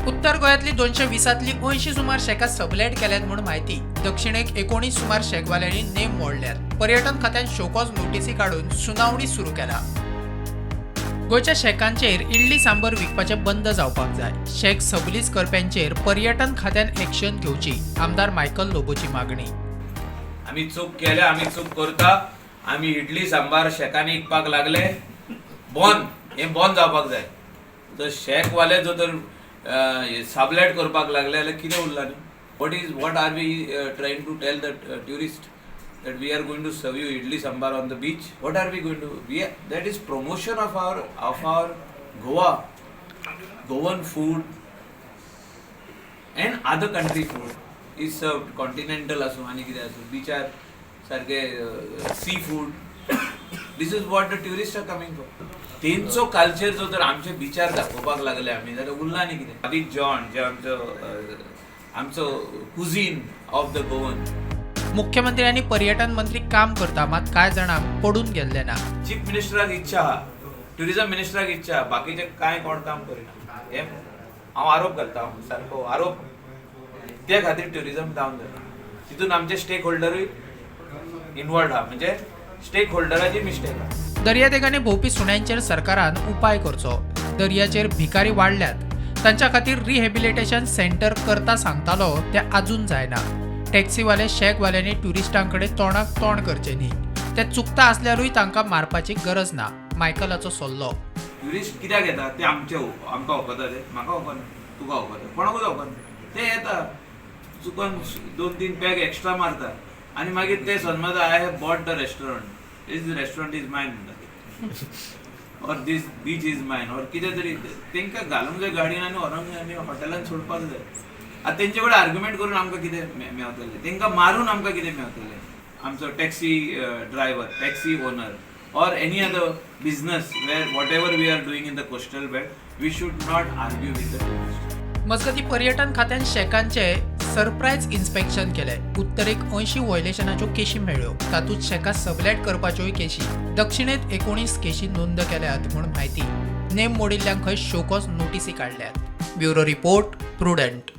उत्तर गोंयांतली 220तली 80 सुमार शॅकां सबलेट केल्यात म्हूण म्हायती. दक्षिणेक 19 सुमार शॅकवाल्यांनी नेम मोडल्यात. पर्यटन खात्यान शोकॉज नोटीसी काडून सुनावणी सुरू केला. गोंयच्या शॅकांचेर इडली सांबर विकपाचें बंद जावपाक जाय. शॅक सबलीज करप्यांचेर पर्यटन खात्यान एक्शन घेवची, आमदार मायकल लोबोची मागणी. आमी चूक केल्या, आमी चूक करता. आमी इडली सांबार शेकांनी विकपाक लागले. बंद, हें बंद जावपाक जाय. जर शेकवाले जर तर सबलेट करपाक लागले जाल्यार कितें उरला न्ही? What are we trying to tell the tourist, that we are going to serve you idli sambar on the beach? What are we going to we That is promotion of our Goa, Goan food and other country food is served. Continental आसूं आनी कितें आसूं, बिचार सारके sea food. This is what the tourist are coming for. तेंचो culture जो तर आमचे बिचार दाखोवपाक लागले आमी जाल्यार उरला न्ही कितें. आदी जेवण जे आमचो आमचो कुझीन ऑफ the Goan. मुख्यमंत्री आनी पर्यटन मंत्री काम करता, मात कांय जाणांक पडून गेल्लें ना. चीफ मिनिस्टराक इच्छा आहा, ट्युरिझम मिनिस्टराक इच्छा आहा, बाकीचे कांय कोण काम करिना. हे हांव आरोप घालता, हांव सारको आरोप. ते खातीर ट्युरिझम डावन जाता. तितून आमचे स्टेक होल्डरूय इनवॉल्ड आहा, म्हणजे स्टेक होल्डराची मिस्टेक आहा. दर्यादेगांनी भोंवपी सुण्यांचेर सरकारान उपाय करचो. दर्याचेर भिकारी वाडल्यात, तांच्या खातीर रिहॅबिलिटेशन सेंटर करता सांगतालो, ते अजून जायना. टॅक्सीवाले, शॅकवाल्यांनी ट्युरिस्टांकडे तोंडाक तोंड करचें न्ही. ते चुकता आसल्यारूय तांकां मारपाची गरज ना, मायकलाचो सल्लो. ट्युरिस्ट कित्याक येता? ते आमचे आमकां वखता, ते म्हाका वखना, तुका वखता, कोणाकूच वखना. ते येता, चुकून दोन तीन पॅग एक्स्ट्रा मारता आनी मागीर ते समजता, "I have bought the restaurant, this restaurant is mine" म्हणटा, or "This beach is mine" or कितें तरी. तांकां घालूंक जाय गाडयेन आनी व्हरोंक जाय आनी हॉटेलान सोडपाक जाय. आतां तेंचे कडेन आर्ग्युमेंट करून आमकां कितें मेवतलें? तांकां मारून आमकां कितें मेवतलें? आमचो taxi driver, taxi owner or any other business where whatever we are doing in the coastal belt, we should not argue with the tourist. मजगती, पर्यटन खात्यान शॅकांचे सरप्रायज इन्स्पेक्शन केले. उत्तरेक 80 व्हायलेशनाच्यो केशी मेळ्ळ्यो. तातूंत शॅकां सबलेट करपाच्योय केशी. दक्षिणेत 19 केशी नोंद केल्यात म्हूण म्हायती. नेम मोडिल्ल्यांक खंय शोकॉज नोटीसी काडल्यात. Bureau report, prudent.